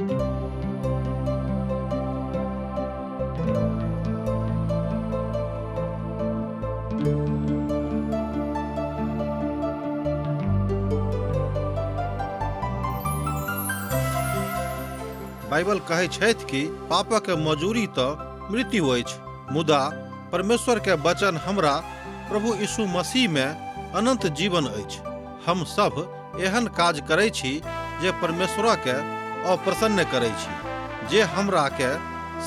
Bible कहै छथि कि पापक मजूरी तऽ मृत्यु अछि, मुदा परमेश्वर के वचन हमरा प्रभु यीशु मसीह में अनंत जीवन अछि। हम सब एहन काज करै छी जे परमेश्वर के अप्रसन्न करै छी, जे हमरा के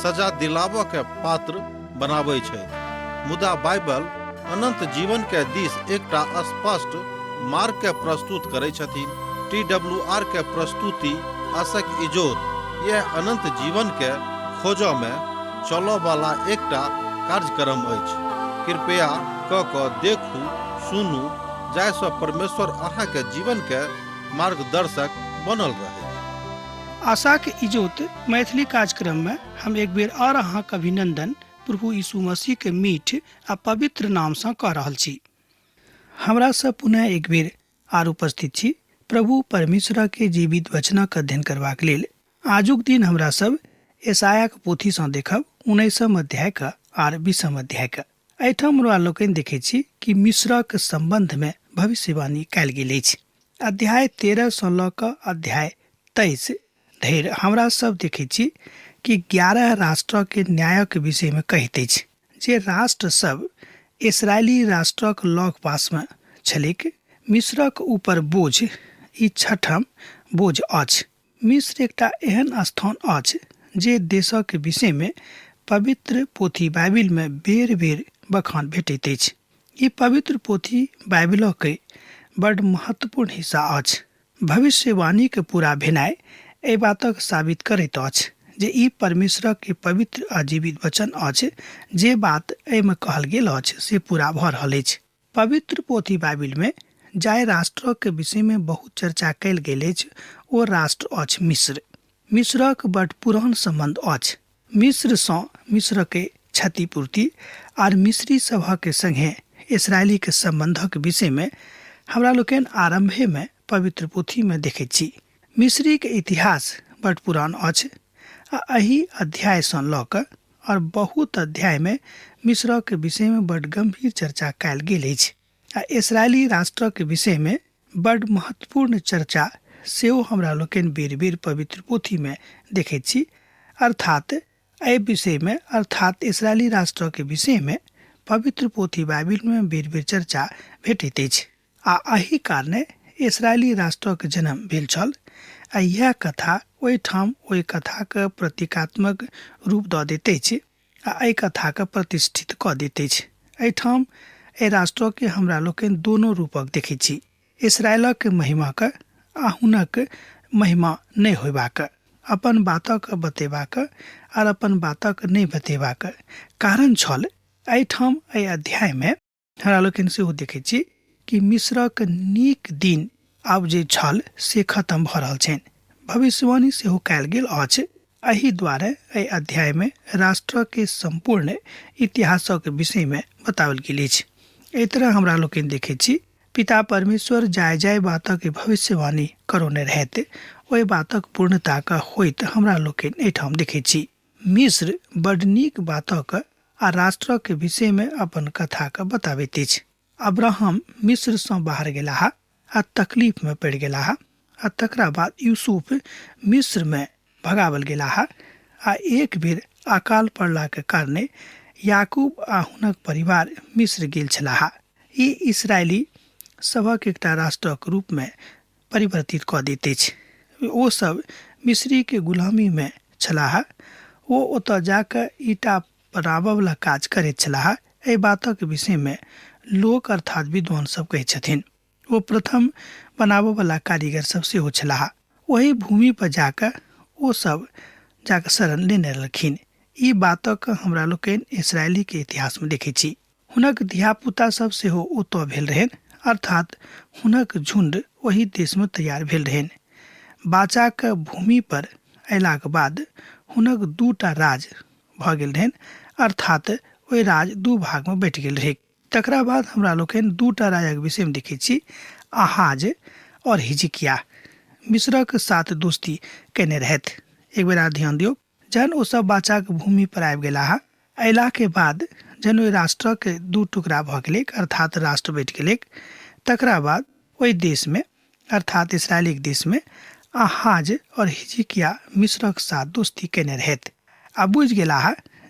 सजा दिलाबऽ के पात्र बनाबै छथि। मुदा बाइबल अनंत जीवन के दिस एकटा स्पष्ट मार्ग के प्रस्तुत करै छथिन। टी डब्ल्यू आर के प्रस्तुति आशक इजोत यह अनंत जीवन के खोजऽ में चलऽ वाला एकटा कार्यक्रम अछि। कृपया क कऽ देखू, सुनू, जाहिसँ परमेश्वर अहाँके जीवन के मार्गदर्शक बनल रहै। आशाक इजोत मैथिली कार्यक्रम में हम एक बेर और अहाँक अभिनंदन प्रभु यीशु मसीह के मीठ आ पवित्र नाम सँ कऽ रहल छी। हमरा सब पुनः एक बेर आर उपस्थित छी प्रभु परमेश्वर के जीवित वचनक अध्ययन करबाक लेल। आजुक दिन हमरा सब यशायाक पोथी सँ देखब 19 अध्याय क आर 20 अध्याय क। एहिठाम हमरा लोकनि देखै छी कि मिस्रक सम्बन्ध में भविष्यवाणी कयल गेल अछि। अध्याय 13 सँ लऽ कऽ अध्याय 23 धरि हमरा सब देखै छी कि 11 राष्ट्र के न्यायक विषय में कहैत अछि। जे राष्ट्र सब इसराइली राष्ट्रक लग पास में छलैक, मिस्रक ऊपर बोझ ई छठम बोझ अछि। मिस्र एकटा एहन स्थान अछि जे देशक विषय में पवित्र पोथी बाइबिल में बेर-बेर बखान भेटैत अछि। ई पवित्र पोथी बाइबिलक बड महत्वपूर्ण हिस्सा अछि। भविष्यवाणीक पूरा भेनाइ एहि बातक साबित करैत अछि जे ई परमेश्वरक के पवित्र आ जीवित वचन अछि। जे बात एहिमे कहल गेल अछि से पूरा भऽ रहल अछि। पवित्र पोथी बाइबिल में जाहि राष्ट्रक विषय में बहुत चर्चा कयल गेल अछि ओ राष्ट्र अछि मिस्र। मिस्रक बड पुरान संबंध अछि। मिस्र सँ मिस्र के क्षतिपूर्ति आर मिस्री सभक संगे इसराइली के संबंधक विषय में हमरा लोकनि आरंभे में पवित्र पोथी में देखैत छी। मिस्री के इतिहास बड पुरान अछि आ एहि अध्याय सँ लऽ कऽ और बहुत अध्याय में मिस्र के विषय में बड गंभीर चर्चा कयल गेल अछि आ इसराइली राष्ट्र के विषय में बड महत्वपूर्ण चर्चा सेहो हमरा लोकनि बेर-बेर पवित्र पोथी में देखैत छी। अर्थात एहि विषय में, अर्थात इसराइली राष्ट्र के विषय में पवित्र पोथी बाइबिल में बेर-बेर चर्चा भेटैत अछि आ एहि कारणे इसराइली राष्ट्रक जन्म भेल छल आ इएह कथा ओहिठाम ओहि कथाक प्रतीकात्मक रूप दऽ दैत अछि आ एहि कथाके प्रतिष्ठित कऽ दैत अछि। एहिठाम एहि राष्ट्रके हमरा लोकनि दोनो रूपक देखैत छी, इसराइलक महिमाक आ हुनक महिमा नहि होयबाक, अपन बातक बतेबाक आर अपन बातक नहि बतेबाक कारण छल। एहिठाम एहि अध्यायमे हमरा लोकनि सेहो देखैत छी कि मिस्रक नीक दिन आब जे छल से खत्म भऽ रहल छनि। भविष्यवाणी सेहो कयल गेल अछि। एहि दुआरे एहि अध्यायमे राष्ट्रके सम्पूर्ण इतिहासक विषयमे बताओल गेल अछि। एहि तरह हमरा लोकनि देखैत छी पिता परमेश्वर जाय जाय बातक भविष्यवाणी करौने रहथि ओहि बातक पूर्णताक होइत हमरा लोकनि एहिठाम देखैत छी। मिस्र बड नीक बातक आ राष्ट्रक विषयमे अपन कथाक बताबैत अछि। अब्राहम मिस्रसँ बाहर गेलाह आ तकलीफमे पड़ि गेलाह आ तकरा बाद यूसुफ मिस्रमे भगावल गेलाह आ एक बेर अकाल पड़लाक कारणे याकूब आ हुनक परिवार मिस्र गेल छलाह। ई इसराइली सभक एकटा राष्ट्रक रूपमे परिवर्तित कऽ दैत अछि। ओ सब मिस्रीके गुलामीमे छलाह। ओ ओतऽ जा कऽ ईंटा बनाबऽवला काज करैत छलाह। एहि बातक विषयमे लोक अर्थात विद्वान सब कहैत छथिन। ओ प्रथम बनाबऽवला कारीगर सब सेहो छलाह। ओहि भूमि पर जा कऽ ओ सब जा कऽ शरण लेने रहलखिन। ई बातक हमरा लोकनि इसराइलीके इतिहासमे देखैत छी। हुनक धियापुता सब सेहो ओतऽ भेल रहनि, अर्थात हुनक झुंड ओहि देशमे तैयार भेल रहनि। बाचाक भूमि पर अयलाक बाद हुनक दूटा राज भऽ गेल रहनि, अर्थात ओहि राज दू भागमे बँटि गेल रहैक। तकरा बाद हमरा लोकनि दूटा राजाक विषयमे देखैत छी, आहाज और हिजकिया मिस्रक साथ दोस्ती कयने रहथि। एक बेर ध्यान दियौ, जहन ओ सब बाचाक भूमि पर आबि गेलाह, अयला के बाद जहन ओहि राष्ट्रक दू टुकड़ा भऽ गेलैक, अर्थात राष्ट्र बटि गेलैक, तकरा बाद ओहि देशमे अर्थात इसराइलीक देशमे आहाज और हिजकिया मिस्रक साथ दोस्ती केने रहथि आ बुझि गेलाह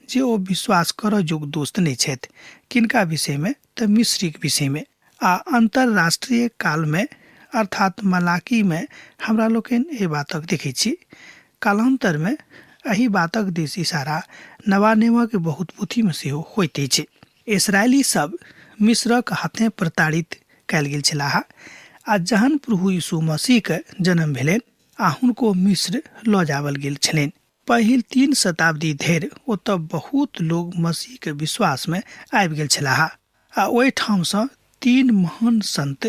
जे ओ विश्वास करऽ योग्य दोस्त नहि छथि। किनका विषयमे? तऽ मिस्रीक विषयमे। आ अन्तर्राष्ट्रीय कालमे अर्थात मलाकीमे हमरा लोकनि एहि बातक देखै छी। कालान्तरमे एहि बातक दिस इशारा नवा नियमक बहुत पोथीमे सेहो होइत अछि। इसराइली सब मिस्रक हाथे प्रताड़ित कयल गेल छलाह आ जहन प्रभु यीशु मसीहके जन्म भेलनि आ हुनको मिस्र लऽ जावल गेल छलनि। पहिल 3 शताब्दी धरि ओतऽ बहुत लोग मसीहके विश्वासमे आबि गेल छलाह आ ओहिठामसँ 3 महान संत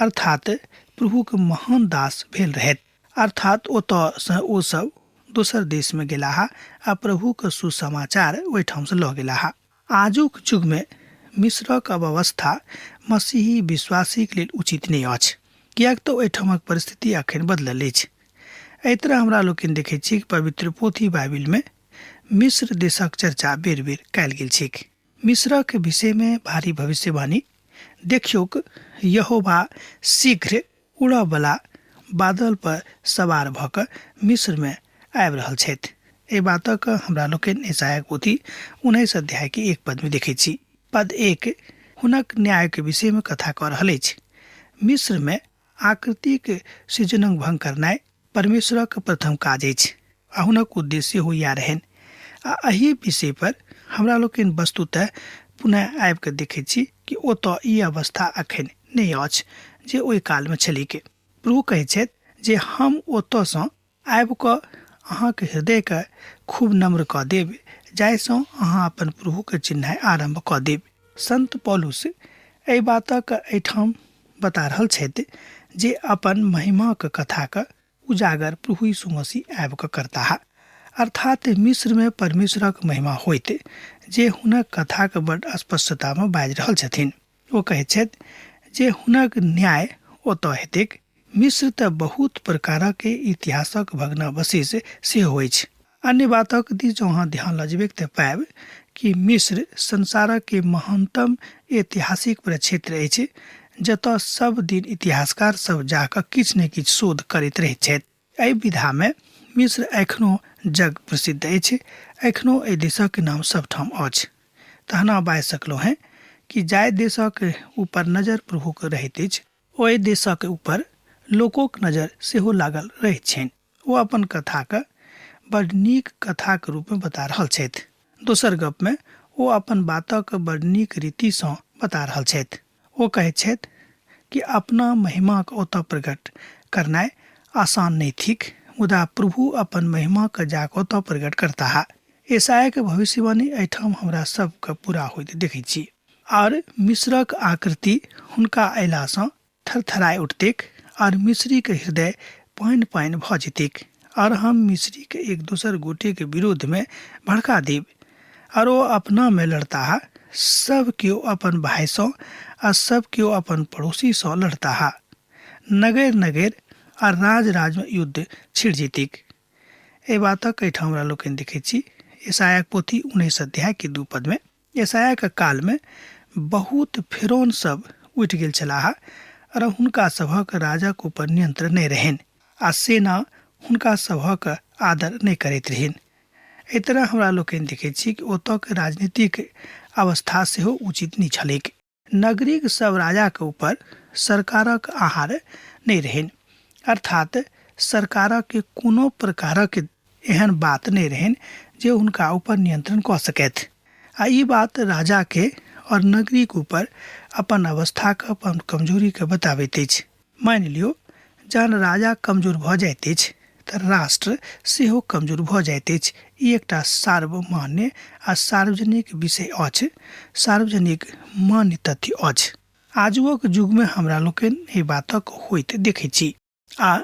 अर्थात प्रभुके महान दास भेल रहथि। अर्थात ओतऽसँ ओ सब दोसर देशमे गेलाह आ प्रभुके सुसमाचार ओहिठामसँ लऽ गेलाह। आजुक युगमे मिस्रक अवस्था मसीही विश्वासीक लेल उचित नहि अछि, किएक तऽ ओहिठामक परिस्थिति अखन बदलल अछि। एहि तरह हमरा लोकनि देखै छी कि पवित्र पोथी बाइबिलमे मिस्र देशक चर्चा बेर बेर कयल गेल छैक। मिस्रक विषयमे भारी भविष्यवाणी देखियौक, यहोवा शीघ्र उड़ऽवला बादल पर सवार भऽ कऽ मिस्रमे आबि रहल छथि। एहि बातक हमरा लोकनि यशायाह पोथी 19 अध्याय के 1 पद में देखै छी। पद 1 हुनक न्याय के विषय में कथा कऽ रहल अछि। मिस्र में आकृतिक सृजनक भंग करनाइ परमेश्वरक प्रथम काज अछि आ हुनक उद्देश्य सेहो इएह रहनि। आ एहि विषय पर हमरा लोकनि वस्तुतः पुनः आबि कऽ देखै छी कि ओतऽ ई अवस्था अखन नहि अछि जे ओहि कालमे छलिक। प्रभु कहै छथि जे हम ओतऽसँ आबि कऽ अहाँके हृदयके खूब नम्र कऽ देब, जाहिसँ अहाँ अपन प्रभुके चिन्हनाइ आरम्भ कऽ देब। संत पौलुस एहि बातक एहिठाम बता रहल छथि जे अपन महिमाक कथाके उजागर प्रभु यीशु मसीह आबि कऽ करताह। अर्थात मिस्रमे परमेश्वरक महिमा होइत जे हुनक कथाके बड स्पष्टतामे बाजि रहल छथिन। ओ कहैत छथि जे हुनक न्याय ओतऽ हेतैक। मिस्र तऽ बहुत प्रकारक इतिहासक भग्नावशेष सेहो अछि। अन्य बातक दिस जँ अहाँ ध्यान लऽ जेबै तऽ पायब कि मिस्र संसारक के महानतम ऐतिहासिक प्रक्षेत्र अछि, जतऽ सब दिन इतिहासकार सब जाकऽ किछु ने किछु शोध करैत रहैत छथि। एहि विधामे मिस्र एखनो जग प्रसिद्ध अछि, एखनो एहि देशक नाम सबठाम अछि। तहना बाजि सकलहुँ हेँ कि जाहि देशक ऊपर नजर प्रभुके रहैत अछि ओहि देशक ऊपर लोकोक नजर सेहो लागल रहैत छनि। ओ अपन कथाके बड नीक कथाक रूपमे बता रहल छथि। दोसर गपमे ओ अपन बातक बड नीक रीतिसँ बता रहल छथि। ओ कहैत छथि कि अपना महिमाक ओतऽ प्रकट करनाइ आसान नहि थिक, मुदा प्रभु अपन महिमाके जाकऽ ओतऽ प्रकट करताह। यशायाहके भविष्यवाणी एहिठाम हमरा सबके पूरा होइत देखै छी। और मिस्रक आकृति हुनका अयलासँ थरथराय उठतैक और मिस्रीक हृदय पानि पानि भऽ जेतैक, और हम मिस्रीक एक दोसर गोटेक विरोधमे भड़का देब, और ओ अपनामे लड़ताह, सब केओ अपन भाइसँ आ सब केओ अपन पड़ोसीसँ लड़ताह। नगर नगर आ राज राजमे युद्ध छिड़ जेतैक। एहि बातक एहिठाम हमरा लोकनि देखैत छी यशायाहक पोथी 19 अध्याय के 2 पदमे। यशायाहके कालमे बहुत फिरौन सब उठि गेल छलाह और हुनका सभक राजाक ऊपर नियंत्रण नहि रहनि आ सेना हुनका सभक आदर नहि करैत रहनि। एहि तरह हमरा लोकनि देखैत छी कि ओतऽके राजनीतिक अवस्था सेहो उचित नहि छलैक। नगरीक सब राजाके ऊपर सरकारक आहार नहि रहनि, अर्थात सरकारक कोनो प्रकारक एहन बात नहि रहनि जे हुनका ऊपर नियंत्रण कऽ सकथि। आ ई बात राजाके और नगरीक ऊपर अपन अवस्थाके अपन कमजोरीके बताबैत अछि। मानि लियौ जहन राजा कमजोर भऽ जाइत अछि तऽ राष्ट्र सेहो कमजोर भऽ जाइत अछि। ई एकटा सार्वमान्य आ सार्वजनिक विषय अछि, सार्वजनिक मान्य तथ्य अछि। आजुक युगमे हमरा लोकनि एहि बातक होइत देखै छी आ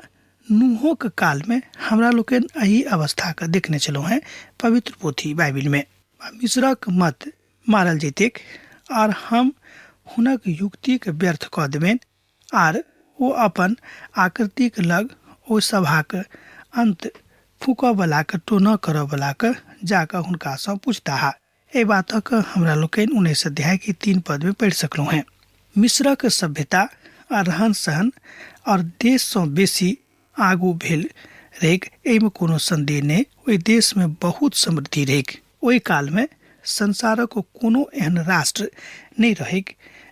नूहोक कालमे हमरा लोकनि एहि अवस्थाके देखने छलहुँ हेँ पवित्र पोथी बाइबिलमे। मिस्रक मत मारल जैतैक आर हम हुनक युक्तिके व्यर्थ कऽ देबनि आर ओ अपन आकृतिक लग ओ सभाक अंत फूकऽवलाके, टोना करऽवलाके जाकऽ हुनकासँ पुछताह। एहि बातक हमरा लोकनि 19 अध्याय के 3 पद में पढ़ि सकलहुँ हेँ। मिस्रक सभ्यता आ रहन सहन और देशसँ बेसी आगू भेल रहैक, एहिमे कोनो संदेह नहि। ओहि देशमे बहुत समृद्धि रहैक। ओहि कालमे संसारक कोनो एहन राष्ट्र नहि रहैक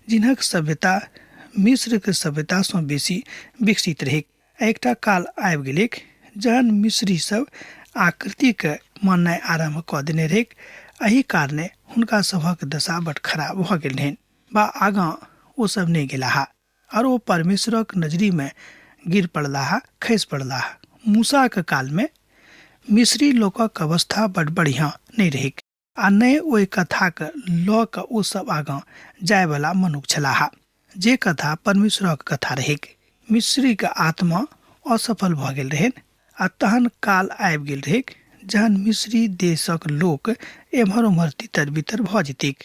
जिनक सभ्यता मिस्रके सभ्यतासँ बेसी विकसित रहैक। एकटा काल आबि गेलैक जहन मिस्री सब आकृतिके माननाइ आरम्भ कऽ देने रहैक। एहि कारणे हुनका सभक दशा बड खराब भऽ गेल रहनि बा आगाँ ओ सब नहि गेलाह आओर ओ परमेश्वरक नजरीमे गिर पड़लाह, खसि पड़लाह। मूसाके कालमे मिस्री लोकक अवस्था बड बढ़िआँ नहि रहैक आ नहि ओहि कथाके लऽ कऽ ओ सब आगाँ जायवला मनुख छलाह जे कथा परमेश्वरक कथा रहैक। मिस्रीके आत्मा असफल भऽ गेल रहनि आ तहन काल आबि गेल रहैक जहन मिस्री देशक लोक एम्हर ओम्हर तितर बितर भऽ जेतैक।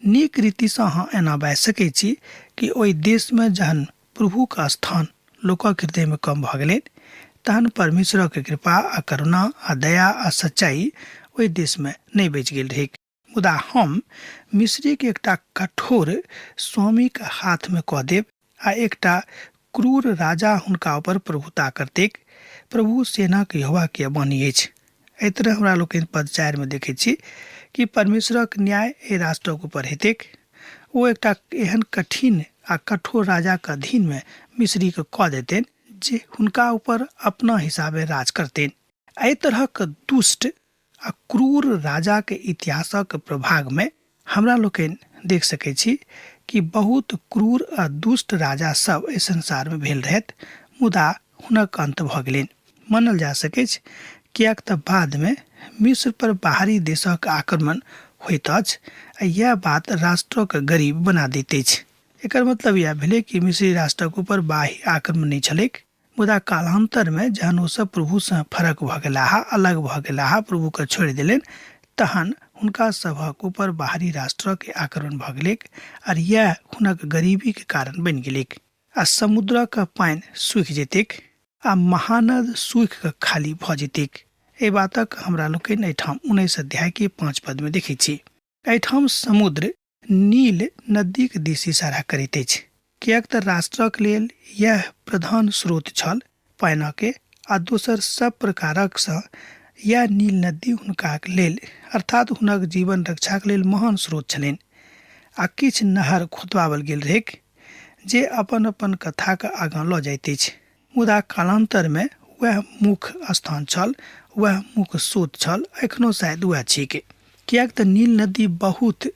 नीक रीतिसँ अहाँ एना बाजि सकै छी कि ओहि देशमे जहन प्रभुक स्थान लोकक हृदयमे कम भऽ गेलनि तहन परमेश्वरक कृपा आ करुणा आ दया आ सच्चाई ओहि देशमे नहि बचि गेल रहैक। मुदा हम मिस्रीके एकटा कठोर स्वामीके हाथमे कऽ देब आ एकटा क्रूर राजा हुनका ऊपर प्रभुता करतैक। प्रभु सेनाक यहोवाके वाणी अछि। एहि तरह हमरा लोकनि पद 4 में देखै छी कि परमेश्वरक न्याय एहि राष्ट्रक ऊपर हेतैक। ओ एकटा एहन कठिन आ कठोर राजाके अधीनमे मिस्रीके कऽ देतनि जे हुनका ऊपर अपना हिसाबे राज करतनि। एहि तरहक दुष्ट आ क्रूर राजाके इतिहासक प्रभागमे हमरा लोकनि देख सकै छी कि बहुत क्रूर आ दुष्ट राजा सब एहि संसारमे भेल रहथि, मुदा हुनक अन्त भऽ गेलनि मानल जा सकैछ, किएक तऽ बादमे मिस्र पर बाहरी देशक आक्रमण होइत अछि आ इएह बात राष्ट्रके गरीब बना दैत अछि। एकर मतलब इएह भेलै कि मिस्री राष्ट्रक ऊपर बाह्य आक्रमण नहि छलैक, मुदा कालान्तरमे जहन ओ सब प्रभुसँ फरक भऽ गेलाह, अलग भऽ गेलाह, प्रभुके छोड़ि देलनि, तहन हुनका सभक ऊपर बाहरी राष्ट्रके आक्रमण भऽ गेलैक आर इएह हुनक गरीबीके कारण बनि गेलैक। आ समुद्रक पानि सूखि जेतैक आ महानद सूखि कऽ खाली भऽ जेतैक। एहि बातक हमरा लोकनि एहिठाम 19 अध्यायके 5 पदमे देखै छी। एहिठाम समुद्र नील नदीक दिस इशारा करैत अछि, किएक तऽ राष्ट्रक लेल इएह प्रधान स्रोत छल पानिके आ दोसर सब प्रकारक सँ इएह नील नदी हुनकाक लेल अर्थात हुनक जीवन रक्षाक लेल महान स्रोत छलनि। आ किछु नहर खोदबाओल गेल रहैक जे अपन अपन कथाके आगाँ लऽ जाइत अछि, मुदा कालान्तरमे वएह मुख्य स्थान छल, वएह मुख्य स्रोत छल, एखनो शायद वएह छैक, किएक तऽ नील नदी बहुत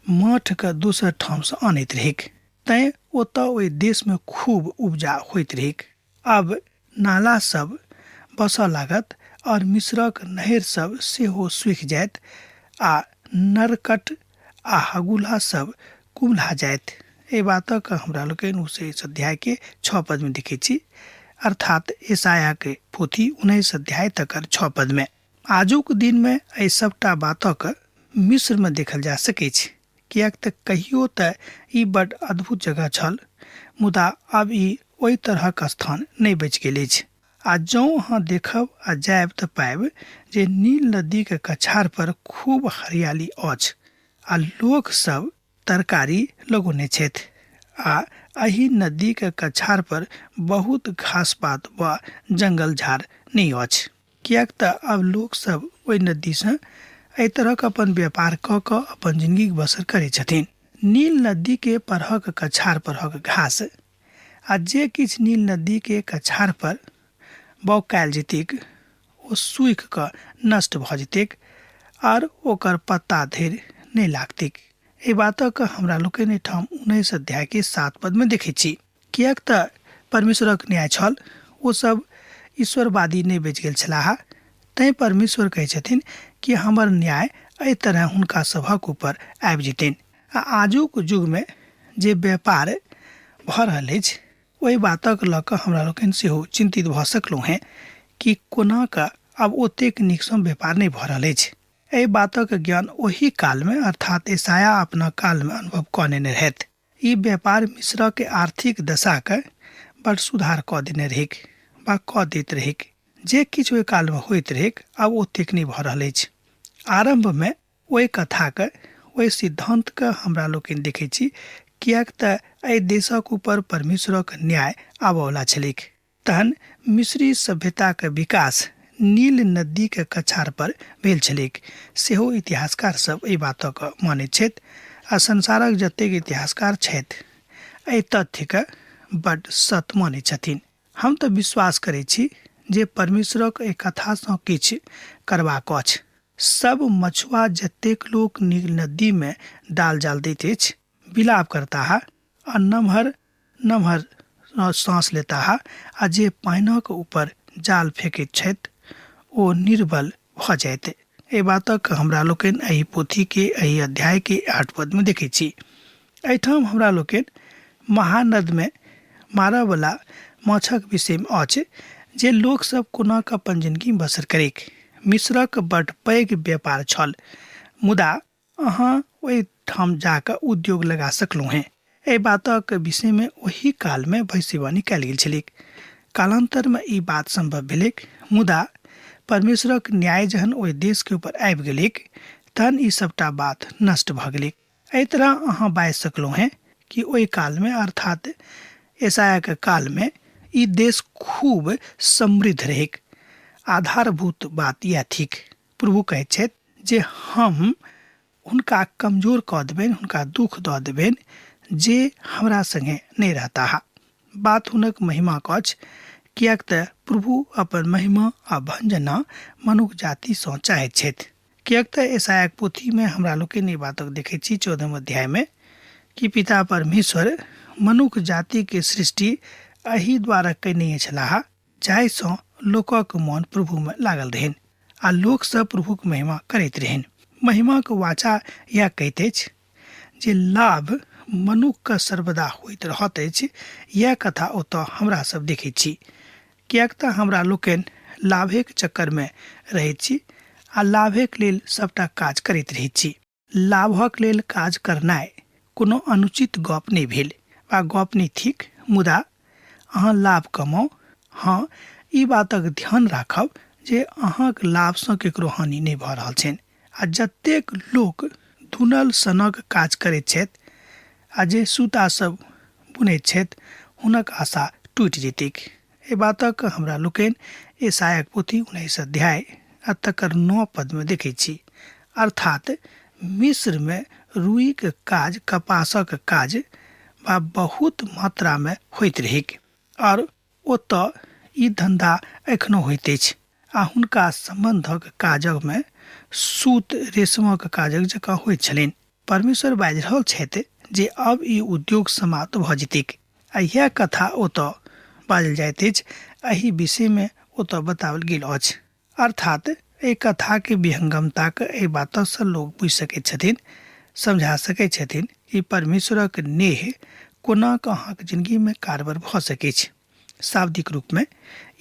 माठके दोसर ठामसँ आनैत रहैक, तैँ ओतऽ ओहि देशमे खूब उपजा होइत रहैक। आब नाला सब बसऽ लागत और मिस्रक नहर सब सेहो सूखि जायत आ नरकट आ हगुला सब कुम्हला जायत। एहि बातक हमरा लोकनि उस अध्याय के 6 पद में देखै छी, अर्थात यशायाह के पोथी 19 अध्याय तकर 6 पद में। आजुक दिन में एहि सबटा बातक मिस्र में देखल जा सकै छै, किएक तऽ कहियो तऽ ई बड अद्भुत जगह छल, मुदा आब ई ओहि तरहक स्थान नहि बचि गेल अछि। आ जौं अहाँ देखब आ जायब तऽ पाबि जे नील नदीक कछार पर खूब हरियाली अछि आ लोक सब तरकारी लगौने छथि आ एहि नदीक कछार पर बहुत घास पात वा जंगल झाड़ नहि अछि, किएक तऽ आब लोक सब ओहि नदीसँ एहि तरहक अपन व्यापार कऽ कऽ अपन जिंदगीक बसर करै छथिन। नील नदी के परहक कछार परहक घास आ जे किछु नील नदी के कछार पर बाउग कयल जेतैक ओ सूखि कऽ नष्ट भऽ जेतैक आर ओकर पत्ता धरि नहि लागतैक। एहि बातक हमरा लोकनि एहिठाम 19 अध्याय के 7 पद में देखै छी, किएक तऽ परमेश्वरक न्याय छल, ओ सब ईश्वरवादी नहि बचि गेल छलाह, तैँ परमेश्वर कहै छथिन कि हमर न्याय एहि तरह हुनका सभक ऊपर आबि जेतनि। आ आजुक युगमे जे व्यापार भऽ रहल अछि ओहि बातक लऽ कऽ हमरा लोकनि सेहो चिन्तित भऽ सकलहुँ हेँ कि कोना कऽ आब ओतेक नीकसँ व्यापार नहि भऽ रहल अछि। एहि बातक ज्ञान ओहि कालमे अर्थात यशायाह अपना कालमे अनुभव कऽ नेने रहथि। ई व्यापार मिस्रके आर्थिक दशाके बड़ सुधार कऽ देने रहैक वा कऽ दैत रहैक। जे किछु ओहि कालमे होइत रहैक आब ओतेक नहि भऽ रहल अछि। आरम्भमे ओहि कथाके, ओहि सिद्धान्तके हमरा लोकनि देखैत छी, किएक तऽ एहि देशक ऊपर परमेश्वरक न्याय आबयवला छलैक। तहन मिस्री सभ्यताक विकास नील नदीके कछार पर भेल छलैक, सेहो इतिहासकार सब एहि बातक मानैत छथि आ संसारक जतेक इतिहासकार छथि एहि तथ्यके बड्ड सत मानैत छथिन। हम तऽ विश्वास करै छी जे परमेश्वरक एहि कथासँ किछु करबाक अछि। सब मछुआ जतेक लोक नील नदीमे डाल जाल दैत अछि विलाप करताह आ नमहर नमहर साँस लेताह आ जे पानिक ऊपर जाल फेकैत छथि ओ निर्बल भऽ जायत। एहि बातक हमरा लोकनि एहि पोथीके एहि अध्यायके 8 पदमे देखैत छी। एहिठाम हमरा लोकनि महानदमे मारयवला माछक विषयमे अछि जे लोकसभ कोना कऽ अपन जिनगी बसर करैक। मिस्रक बड्ड पैघ व्यापार छल, मुदा अहाँ ओहिठाम जाकऽ उद्योग लगा सकलहुँ हेँ। एहि बातक विषयमे ओहि कालमे भविष्यवाणी कयल गेल छलैक। कालान्तरमे ई बात सम्भव भेलैक, मुदा परमेश्वरक न्याय जहन ओहि देशके ऊपर आबि गेलैक तहन ई सभटा बात नष्ट भऽ गेलैक। एहि तरह अहाँ बाजि सकलहुँ हेँ कि ओहि कालमे अर्थात यशायाहके कालमे ई देश खूब समृद्ध रहैक। आधारभूत बात इएह थिक। प्रभु कहैत छथि जे हम हुनका कमजोर कऽ देबनि, हुनका दुख दऽ देबनि जे हमरा संगे नहि रहताह। बात हुनक महिमाक अछि, किएक तऽ प्रभु अपन महिमा आ भंजना मनुख जातिसँ चाहैत छथि। किएक तऽ यशायाहक पोथीमे हमरा लोकनि ई बातक देखैत छी 14 अध्यायमे कि पिता परमेश्वर मनुख जातिके सृष्टि एहि द्वारा कयने छलाह जाहिसँ लोकक मन प्रभुमे लागल रहनि आ लोकसभ प्रभुक महिमा करैत रहनि। महिमाक वाचा इएह कहैत अछि जे लाभ मनुखके सर्वदा होइत रहत अछि। इएह कथा ओतऽ हमरा सब देखैत छी, किएक तऽ हमरा लोकनि लाभेक चक्करमे रहैत छी आ लाभेक लेल सभटा काज करैत रहैत छी। लाभक लेल काज करनाइ कोनो अनुचित गप नहि भेल वा गप नहि थिक, मुदा अहाँ लाभ कमाउ, हँ ई बातक ध्यान राखब जे अहाँक लाभसँ केकरो हानि नहि भऽ रहल छनि। आ जतेक लोक धुनल सनक काज करैत छथि आ जे सूता सब बुनैत छथि हुनक आशा टूटि जेतैक। एहि बातक हमरा लोकनि यशायाहक पोथी 19 अध्याय आ तकर 9 पदमे देखैत छी। अर्थात मिस्रमे रुइक काज, कपासक काज बा बहुत मात्रामे होइत रहैक और ओतऽ ई धन्धा एखनो होइत अछि आ हुनका सम्बन्धक काजमे सूत रेशमक काजक जकाँ होइत छलनि। परमेश्वर बाजि रहल छथि जे अब ई उद्योग समाप्त भऽ जेतैक आ इएह कथा ओतऽ बाजल जाइत अछि। एहि विषयमे ओतऽ बताओल गेल अछि। अर्थात एहि कथाके विहंगमताके एहि बातसँ लोक बुझि सकैत छथिन, समझा सकैत छथिन कि परमेश्वरक नेह कोना कऽ अहाँके जिनगीमे कारगर भऽ सकैछ। शाब्दिक रूपमे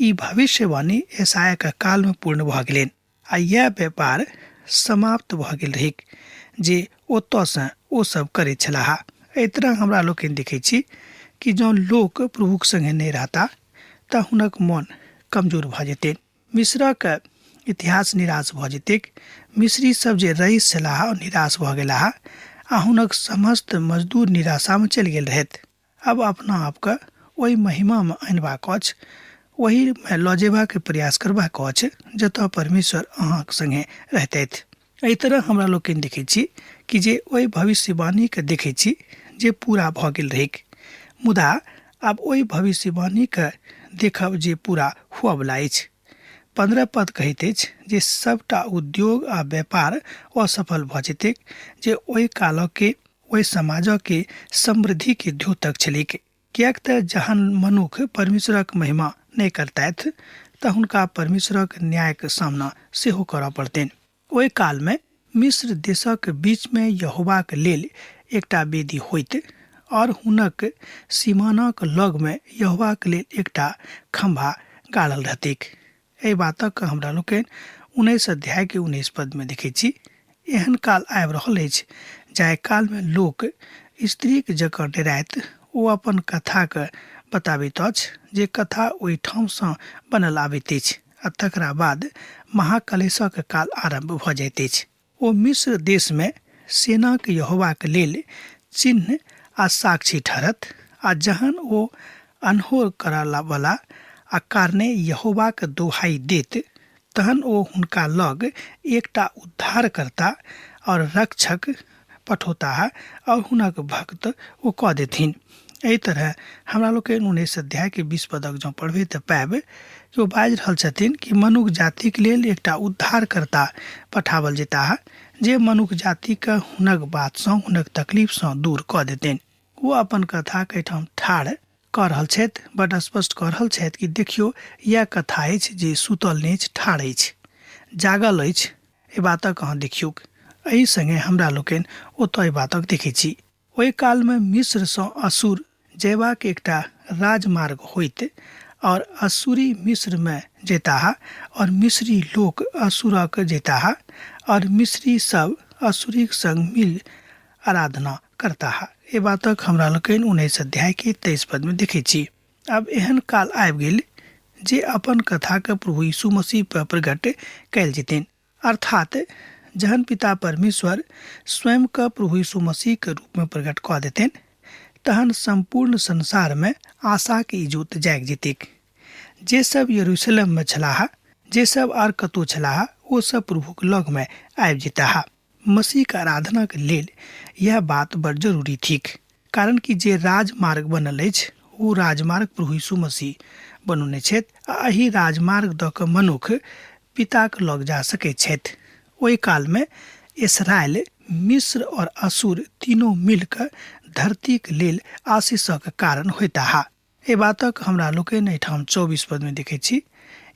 ई भविष्यवाणी यशायाहके कालमे पूर्ण भऽ गेलनि आ इएह व्यापार समाप्त भऽ गेल रहैक जे ओतऽसँ ओ सब करैत छलाह। एहि तरह हमरा लोकनि देखै छी कि जँ लोक प्रभुक संगे नहि रहता तऽ हुनक मन कमजोर भऽ जेतनि। मिस्रक इतिहास निराश भऽ जेतैक। मिस्री सब जे रईस छलाह ओ निराश भऽ गेलाह आ हुनक समस्त मजदूर निराशामे चलि गेल रहथि। अब अपना आपके ओहि महिमामे अनबाक अछि, ओहिमे लऽ जेबाक प्रयास करबाक अछि जतऽ परमेश्वर अहाँक संगे रहतथि। एहि तरह हमरा लोकनि देखै छी कि जे ओहि भविष्यवाणीके देखै छी जे पूरा भऽ गेल रहैक, मुदा आब ओहि भविष्यवाणीके देखब जे पूरा हुअवला अछि। 15 पद कहैत अछि जे सबटा उद्योग आ व्यापार असफल भऽ जेतैक जे ओहि कालके ओहि समाजके समृद्धिके द्योतक छलैक। किएक तऽ जहन मनुख परमेश्वरक महिमा नहि करतथि तऽ हुनका परमेश्वरक न्यायक सामना सेहो करऽ पड़तनि। ओहि कालमे मिस्र देशक बीचमे यहोवाक लेल एकटा वेदी होइत और हुनक सीमानाक लगमे यहोवाक लेल एकटा खम्भा गाड़ल रहतैक। एहि बातक हमरा लोकनि 19 अध्यायके 19 पदमे देखै छी। एहन काल आबि रहल अछि जाहि कालमे लोक स्त्रीक जकाँ डराइत ओ अपन कथाके बताबैत अछि जे कथा ओहिठामसँ बनल आबैत अछि आ तकरा बाद महाकलेशक काल आरम्भ भऽ जाइत अछि। ओ मिस्र देशमे सेनाक यहोवाक लेल चिन्ह आ साक्षी ठहरत, आ जहन ओ अन्होर करऽवला आ कारणे यहोवाक दोहाइ देत, तहन ओ हुनका लग एकटा उद्धारकर्ता और रक्षक पठौताह और हुनक भक्त ओ कऽ देथिन। एहि तरह हमरा लोकनि 19 अध्यायके 20 पदक जँ पढ़बै तऽ पायब कि ओ बाजि रहल छथिन कि मनुख जातिक लेल एकटा उद्धारकर्ता पठाओल जेताह जे मनुख जातिके हुनक बातसँ, हुनक तकलीफसँ दूर कऽ देतनि। ओ अपन कथाके एहिठाम ठाढ़ कऽ रहल छथि, बड्ड स्पष्ट कऽ रहल छथि कि देखियौ, इएह कथा अछि जे सुतल नहि अछि, ठाढ़ अछि, जागल अछि। एहि बातक अहाँ देखियौक। एहि सङ्गे हमरा लोकनि ओतऽ एहि बातक देखै छी। ओहि कालमे मिस्रसँ असुर जयबाक एकटा राजमार्ग होइत और असुरी मिस्रमे जयताह और मिस्री लोक असुरक जयताह और मिस्री सब असुरीक संग मिल आराधना करताह। एहि बातक हमरा लोकनि 19 अध्यायके 23 पदमे देखै छी। आब एहन काल आबि गेल जे अपन कथाके प्रभु यीशु मसीह पर प्रकट कयल जेतनि। अर्थात जहन पिता परमेश्वर स्वयंके प्रभु यीशु मसीहके रूपमे प्रकट कऽ देतनि, तहन सम्पूर्ण संसारमे आशाके इजोत जागि जेतैक। जे सब यरूशलेममे छलाह, जे सब आर कतहु छलाह, ओ सब प्रभुक लगमे आबि जेताह। मसीहके आराधनाके लेल यह बात बड़ जरूरी थिक, कारण कि जे राजमार्ग बनल अछि ओ राजमार्ग प्रभु यीशु मसीह बनौने छथि आ एहि राजमार्ग दऽ कऽ मनुख पिताक लग जा सकैत छथि। ओहि कालमे इसराइल, मिस्र और असुर तीनों मिलकऽ धरतीक लेल आशीषक कारण होइताह। एहि बातक हमरा लोकनि एहिठाम 24 पदमे देखैत छी।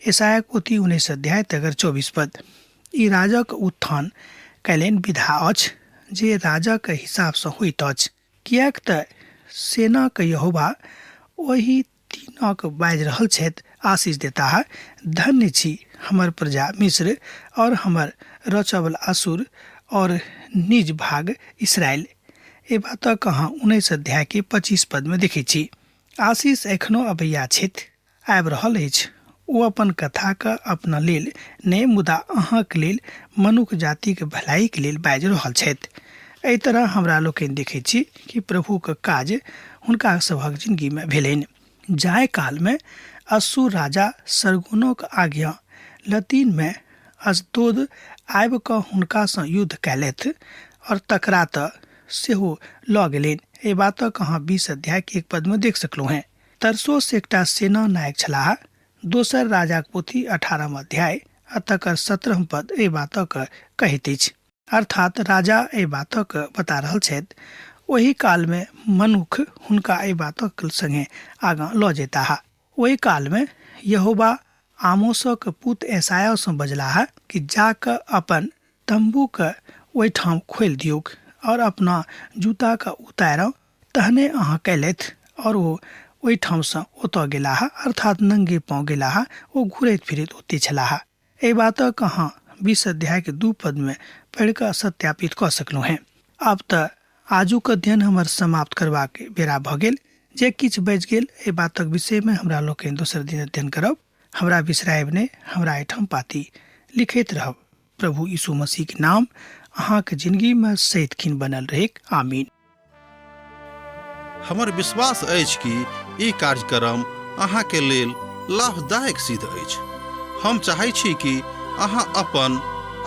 ईसायाक पोथी 19 अध्याय तकर 24 पद। ई राजक उत्थान कयलनि विधा अछि जे राजाक हिसाबसँ होइत अछि, किएक तऽ सेनाक यहोवा ओहि तीनक बाजि रहल छथि, आशीष देताह, धन्य छी हमर प्रजा मिस्र और हमर रचबल असुर और निज भाग इसराइल। एहि बातक अहाँ 19 अध्यायके 25 पदमे देखै छी। आशीष एखनो अबैया छथि, आबि रहल अछि। ओ अपन कथाके अपना लेल नहि, मुदा अहाँके लेल, मनुख जातिक भलाइके लेल बाजि रहल छथि। एहि तरह हमरा लोकनि देखै छी कि प्रभुके काज हुनका सभक जिनगीमे भेलनि। जाय कालमे अस्सूर राजा सरगोनोक आज्ञा लतीनमे अशदोद आबि कऽ हुनकासँ युद्ध कयलथि और तकरा तऽ सेहो लऽ गेलनि। एहि बातक अहाँ 20 अध्यायके 1 पदमे देख सकलहुँ हेँ। तरसोस एकटा सेना नायक छलाह। दोसर राजाक पोथी 18 अध्याय आ तकर 17 पद एहि बातक कहैत अछि। अर्थात राजा एहि बातक बता रहल छथि, ओहि कालमे मनुख हुनका एहि बातक संगे आगाँ लऽ जेताह। ओहि कालमे यहोवा आमोसक पुत एसायासँ बजलाह कि जा कऽ अपन तम्बूके ओहिठाम खोलि दियौक और अपना जूताके उतारब। तहने अहाँ कयलथि और ओ ओहिठामसँ ओतऽ गेलाह, अर्थात नंगे पाँव गेलाह। ओ घुरैत फिरैत ओते छलाह। एहि बातक अहाँ 20 अध्यायके 2 पदमे पढ़ि कऽ सत्यापित कऽ सकलहुँ हेँ। आब तऽ आजुक अध्ययन हमर समाप्त करबाक बेरा भऽ गेल। जे किछु बचि गेल एहि बातक विषयमे हमरा लोकनि दोसर दिन अध्ययन करब। हमरा बिसरायब नहि, हमरा एहिठाम पाती लिखैत रहब। प्रभु यीशु मसीहके नाम अहाँके जिंदगीमे सैतखिन बनल रहैक। आमीन। हमर विश्वास अछि कि ई कार्यक्रम अहाँके लेल लाभदायक सिद्ध अछि। हम चाहै छी कि अहाँ अपन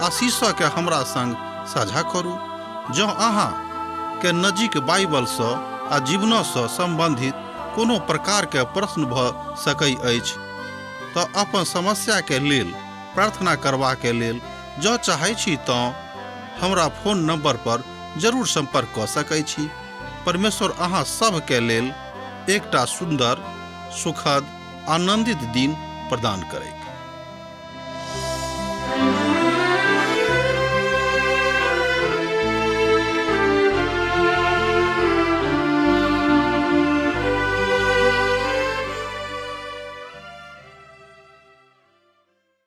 आशीषके हमरा संग साझा करू। जँ अहाँ के नजीक बाइबलसँ आ जीवनसँ सम्बन्धित कोनो प्रकारके प्रश्न भऽ सकै अछि तऽ अपन समस्याके लेल प्रार्थना करबाके लेल जँ चाहै छी तँ हमरा फोन नंबर पर जरूर संपर्क कऽ सकै छी। परमेश्वर अहाँ सभके लेल एकटा सुन्दर, सुखद, आनंदित दिन प्रदान करैक।